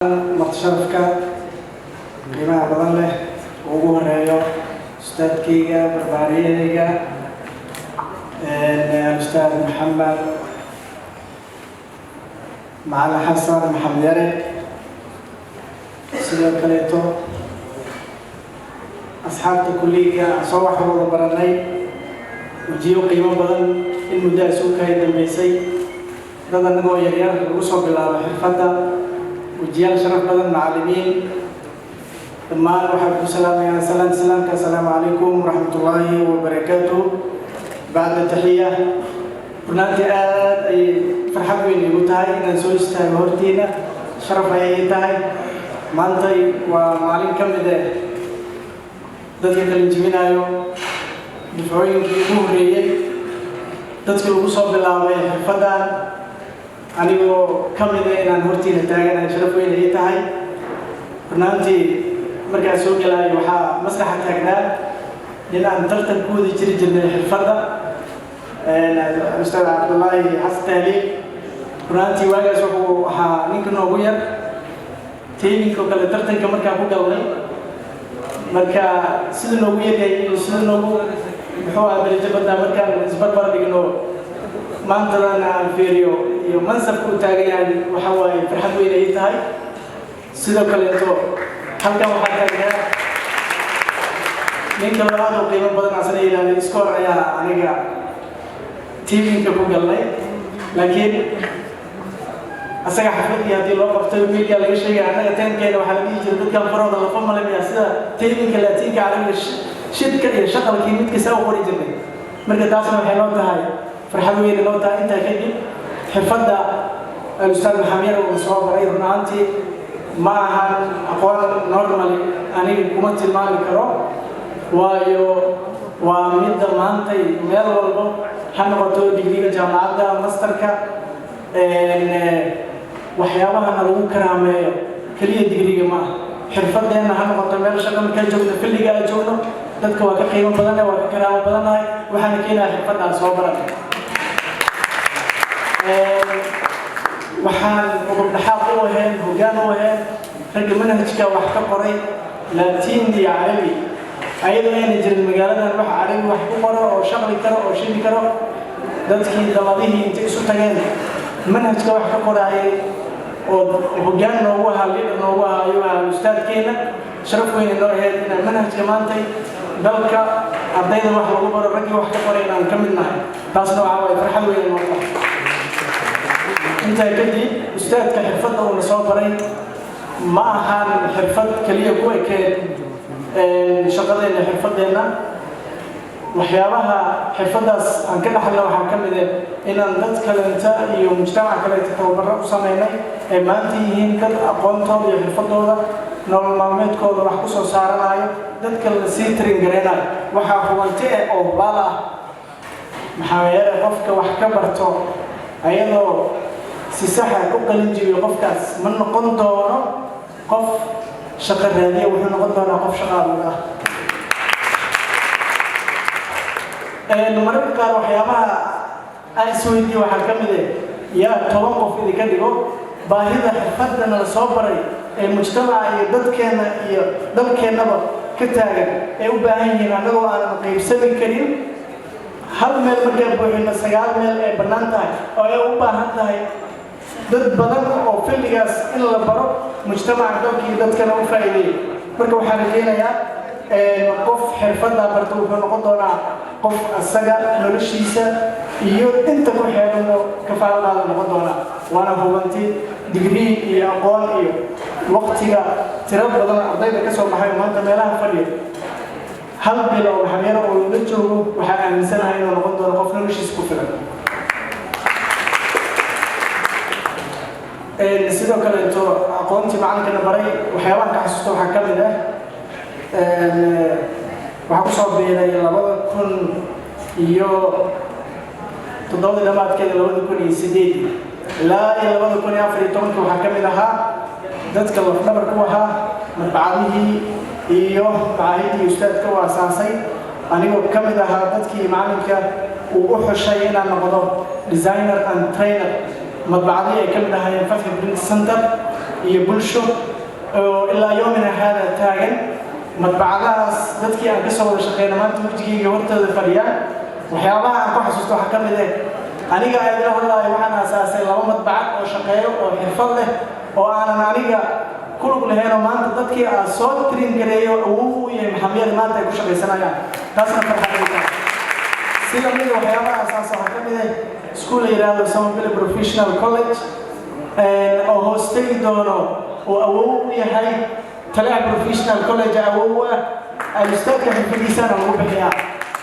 Marti sharafka qiimaha badan leh, ugu horeeyo ustaadkayga, barbaariyahayga, Ustaad Maxamed Macalin Xasan Maxamed Yare, sidoo kaleeto asxaabta kulliga aan soo wax wada baranay, wajiyo qiimo badan in muddo isugu kahay dambeysay, dad annagoo yaryar lagu soo bilaabo xirfadda, wajiyaal sharaf badan, macallimiin dhammaan, waxaan ku salaamayaa salaanta islaamka: asalaamu calaykum waraxmatullaahi wabarakaatuh. Bacda taxiya, runaantii aad ayay farxad weyn igu tahay inaan soo istaago hortiina. Sharaf ayay ii tahay. Maantay waa maalin ka mid eh dadka qalin jebinaayo, dufcooyinkii ugu horreeyey, dadkii ugu soo bilaabay xirfaddan, anigoo ka mid ah inaan hortiina taaganahay sharaf weyn ii tahay. Runaantii markaan soo gelaayo waxaa maslaxa taagnaa nin aan tartan ku wadi jiri jirnay xirfadda, Ustaad Cabdullaahi Xasan Tahliil. Runaantii waagaas wuxuu ahaa ninka noogu yar tiiminkoo kale tartanka markaa ku galnay. Marka sida noogu yaryahay iyo sida noogu muxuu ahaa darajo badnaa markaan isbarbar dhigno, maantadana aan fiiriyo iyo mansabka u taagan yahay, waxa waaye farxad weyn ay tahay. Sidoo kaleeto halkan waxaa taagnaa nin kaloo aad u qiimo badan, asna yidhahday iskoor ayaa aniga tiiminka ku galnay, laakiin asaga xafladii haddii loo qabtay media laga sheegay. Annaga teenkeena waxaa la dhihi jiray dadkan farooda lafa malamaya, sida tiiminka Laatiinka, Carabiga, shidka iyo shaqalkii mid kasta u qori jirnay. Marka taasna waxay noo tahay farxad weyn noo tahay. Intaa kadib, xirfadda Ustaad Maxamed Yar uu soo baray run ahaantii ma ahan aqoon normal, aniga kuma tilmaami karo, waayo waa midda maantay meel walbo ha noqoto digriga jaamacadda, masterka, waxyaabahana lagu karaameeyo keliya digriga ma aha. Xirfadeenna ha noqoto meel shaqa markaan joogno, filliga aan joogno, dadka waa ka qiimo badannahay, waa ka karaamo badannahay. Waxaana keenaya xirfadda aan soo baranay. Waxaan udub dhexaad u ahayn, hoggaan u ahayn ragga manhajka wax ka qoray Laatiin iyo Carabi, ayadoo ayna jirin magaaladan wax Carabi wax ku qoro oo shaqli karo oo shidi karo. Dadkii daladihii intay isu tageen manhajka wax ka qoraayay oo hoggaan noogu ahaa, leader noogu ahaa, ayuu ahaa ustaadkeena. Sharaf weyne noo ahayd inaan manhajka maantay dalka ardayda wax lagu baro raggii wax ka qoray inaan ka mid nahay. Taasna waxaa waaye farxad weyne noo tahay. Intaa kadib, ustaadka xirfadda uuna soo baray ma ahan xirfad keliya ku ekeed shaqadeenna. Xirfadeenna, waxyaabaha xirfaddaas aan ka dhaxalna waxaa ka mid ah inaan dad kalenta iyo mujtamac kaleeta tababaro u sameynay, ay maanta yihiin dad aqoontooda iyo xirfadooda nolol maalmeedkooda wax ku soo saaranayo, dad kalena sii train gareynayo. Waxaa hubanti eh oo hubaal ah, maxaa yeelay qofka wax ka barto ayadoo si saxa u qalin jibiyo, qofkaas ma noqon doono qof shaqo raadiya, wuxuu noqon doonaa qof shaqo abuur ah. Mararka qaar waxyaabaha aan isweydiiye waxaa ka mid ah: yaa 10 qof idinka dhigo baahida xirfadana la soo baray ee mujtamaca iyo dadkeenna iyo dalkeennaba ka taagan ay u baahan yihiin, annagoo aanan qaybsami karin hal meel markaan buuxino, sagaal meel ay bannaan tahay oo ay u baahan tahay dad badan oo filligaas in la baro mujtamaca dalka iyo dadkana u faa'iideeya? Marka waxaa rajaynayaa qof xirfaddaa barta wuxuu noqon doonaa qof asaga noloshiisa iyo inta ku xeeranoo kafaaladaada noqon doonaa. Waana hubanti digrii iyo aqoon iyo waqtiga tiro badan ardayda ka soo baxay maanta meelaha fadhiya, hal bil oo maxamyaro oo la joogo, waxaa aaminsanahay inuu noqon doono qof noloshiisa ku filan. Sidoo kaleeto, aqoontii macalinkana baray waxyaabaha ka xasuusta waxaa ka mid ah, waxaa kusoo biiray 2007-dii dhamaadkeeda, 2008-dii ilaa iyo 2014-kii, waxaa ka mid ahaa dadka lafdhabar ku ahaa madbacadihii iyo macaahidii ustaadka u asaasay, anigoo ka mid ahaa dadkii macalinka uu u xushay inaan noqdo designer and trainer madbacadihii ay ka mid ahaayeen Fatxi Print Center. Iyo bulsho oo ilaa yoomina haada taagan. Madbacadahaas dadkii aan kasoo wada shaqeyna maanta wejigayga hortooda fadhiyaan. Waxyaabaha aan ku xasuusto waxaa ka mid eh, aniga ayadala hadlaayo, waxaan aasaasay laba madbacad oo shaqeeyo oo xirfad leh oo aanan aniga ku lug lahayn, oo maanta dadkii aan soo train gareeyo awow u yahay maxamiyada maanta ay ku shaqaysanayaan. Taasna farxad ay tahay. Si lamid waxyaabaha aasaasa waxaa ka mid ah iskuul la yidhaahdo Somaville Professional College oo hoostegi doono oo awow u yahay Taleex Professional College. Awow u ah alustaadka xirfadiisana lagu bixiyaa.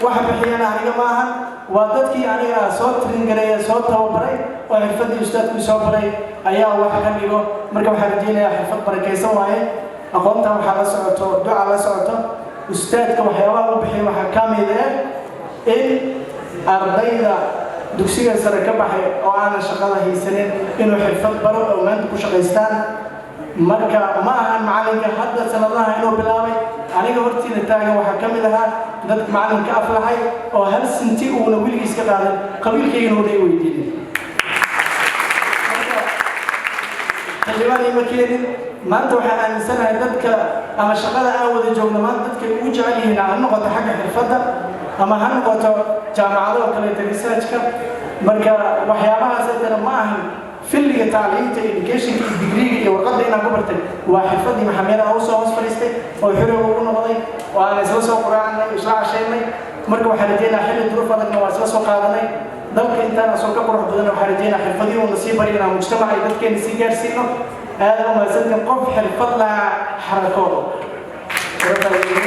Waxa bixiyana aniga maahan, waa dadkii aniga soo train gareeya, soo tababaray oo xirfadii ustaadku soo baray ayaa wax ka dhigo. Marka waxaan rajeynayaa xirfad barakaysan waaye. Aqoontan waxaa la socoto duca la socoto. Ustaadka waxyaabaha u bixiya waxaa ka mid ah in ardayda dugsiga sare ka baxay oo aanan shaqada haysanin inuu xirfad baro oo maanta ku shaqaystaan. Marka ma ahan macalinka hadda sanadaha inuu bilaabay. Aniga hortiina taagan waxaa ka mid ahaa dad macalinka aflahay oo hal sinti uuna weligiis ka qaadan, qabiilkaygana una i weydiinin. Marka xildhibaan ima keenin. Maanta waxaan aaminsanahay dadka ama shaqada aan wada joogno maanta dadkay ugu jecel yihiin, ha noqoto xagga xirfadda ama ha noqoto jaamacado oo kaleeto researchka. Marka waxyaabahaas aytana ma ahan filliga tacliinta, educationka iyo digriga iyo warqadda inaan ku bartay. Waa xirfaddii maxamiyada oo usoo hoos fadhiistay oo xuriga ugu noqday oo aan isla soo quraacnay, isla cashaynay. Marka waxaan rajeynayaa xilli duruuf adagna waa isla soo qaadanay. Dalka intaan asoo ka qurux badan waxaan rajeynaa xirfadii uuna sii bari inaan mujtamaca iyo dadkeena sii gaarsiino. Aada u mahadsantiin. Qof xirfad lahaa xarakooda.